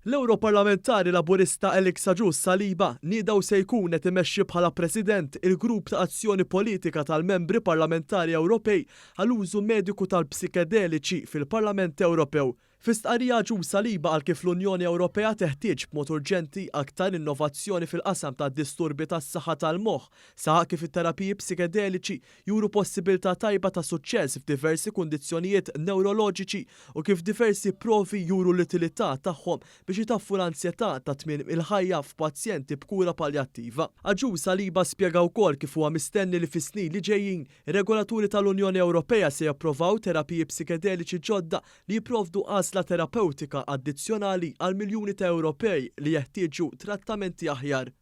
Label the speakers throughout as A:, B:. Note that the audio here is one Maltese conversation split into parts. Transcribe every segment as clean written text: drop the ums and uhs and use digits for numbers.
A: L-Ewroparlamentari Laburista Alex Agius Saliba nieda u se jkun qed imexxi bħala President il-Grupp ta' Azzjoni Politika tal-Membri Parlamentari Ewropej għall-Użu Mediku tal-Psikedeliċi fil-Parlament Ewropew. Fi stqarrija Agius Saliba qal kif l-Unjoni Ewropea teħtieġ b'mod urġenti aktar innovazzjoni fil-qasam tad-disturbi tas-saħħa tal-moħħ. Saħaq kif it-terapiji psikedeliċi juru possibilità tajba ta' suċċess f'diversi kundizzjonijiet newroloġiċi u kif diversi provi juru l-utilità tagħhom biex itaffu l-ansjetà ta' tmiem il-ħajja f'pazjenti b'kura paljattiva. Agius Saliba spjega wkoll kif huwa mistenni li fis-snin li ġejjin, ir-regolaturi tal-Unjoni Ewropea se japprovaw terapiji psikedeliċi ġodda li jipprovdu għażla terapewtika addizzjonali għal miljuni ta' Ewropej li jeħtieġu trattamenti aħjar.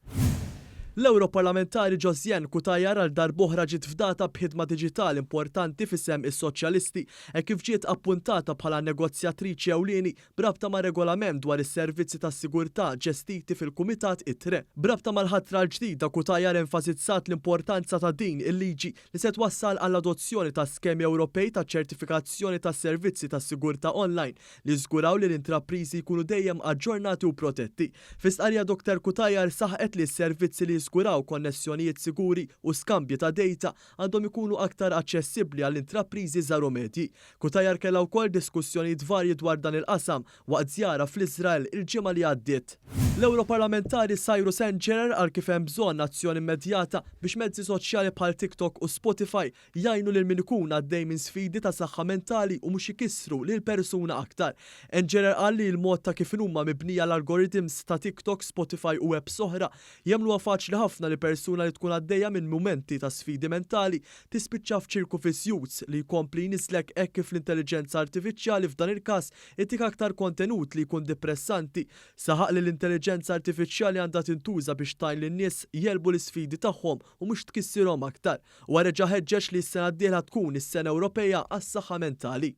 A: L-Ewroparlamentari Josianne Cutajar għal darb'oħra ġiet fdata b'ħidma diġitali importanti f'isem is-Soċjalisti hekk kif ġiet appuntata bħala negozjatriċi ewlieni b'rabta ma' regolament dwar is-servizzi tas-sigurtà ġestiti fil-Kumitat ITRE. B'rabta mal-ħatra l-ġdida Cutajar enfasizzat l-importanza ta' din il-liġi li se twassal għall-adozzjoni ta' skemi Ewropej ta' ċertifikazzjoni ta' servizzi ta' sigurtà online li jiżguraw li l-intrapriżi jkunu dejjem aġġornati u protetti. Fi stqarrija Dr Cutajar saħqet li s-servizzi li jiżguraw konnessjonijiet siguri u skambji ta' dejta għandhom ikunu aktar aċċessibbli għall-intrapriżi żgħar u medji. Cutajar kellha wkoll diskussjonijiet varji dwar dan il-qasam waqt żjara fl-Iżrael il-ġimgħa li għaddiet. L-Ewroparlamentari Cyrus Engerer qal kif hemm bżonn azzjoni immedjata biex mezzi soċjali bħal TikTok u Spotify jgħinu lil min ikun għaddej minn sfidi ta' saħħa mentali u mhux ikissru lil persuna aktar. Engerer qal li l-mod ta' kif inhuma mibnija l-algorithms ta' TikTok, Spotify u apps oħra jagħmluha faċli ħafna li persuna li tkun għaddejja minn mumenti ta' sfidi mentali tispiċċa f'ċirku vizzjuż li jkompli jniżżlek hekk kif l-intelliġenza artifiċjali f'dan il-każ Itik aktar kontenut li jkun dipressanti. Saħaq li l-intelliġenza artifiċjali għandha tintuża biex tgħin lin-nies jegħlbu l-isfidi tagħhom u mhux tkissirhom aktar. Huwa reġa' ħeġġeġ li s-sena d-dieħla tkun is-Sena Ewropeja għas-Saħħa Mentali.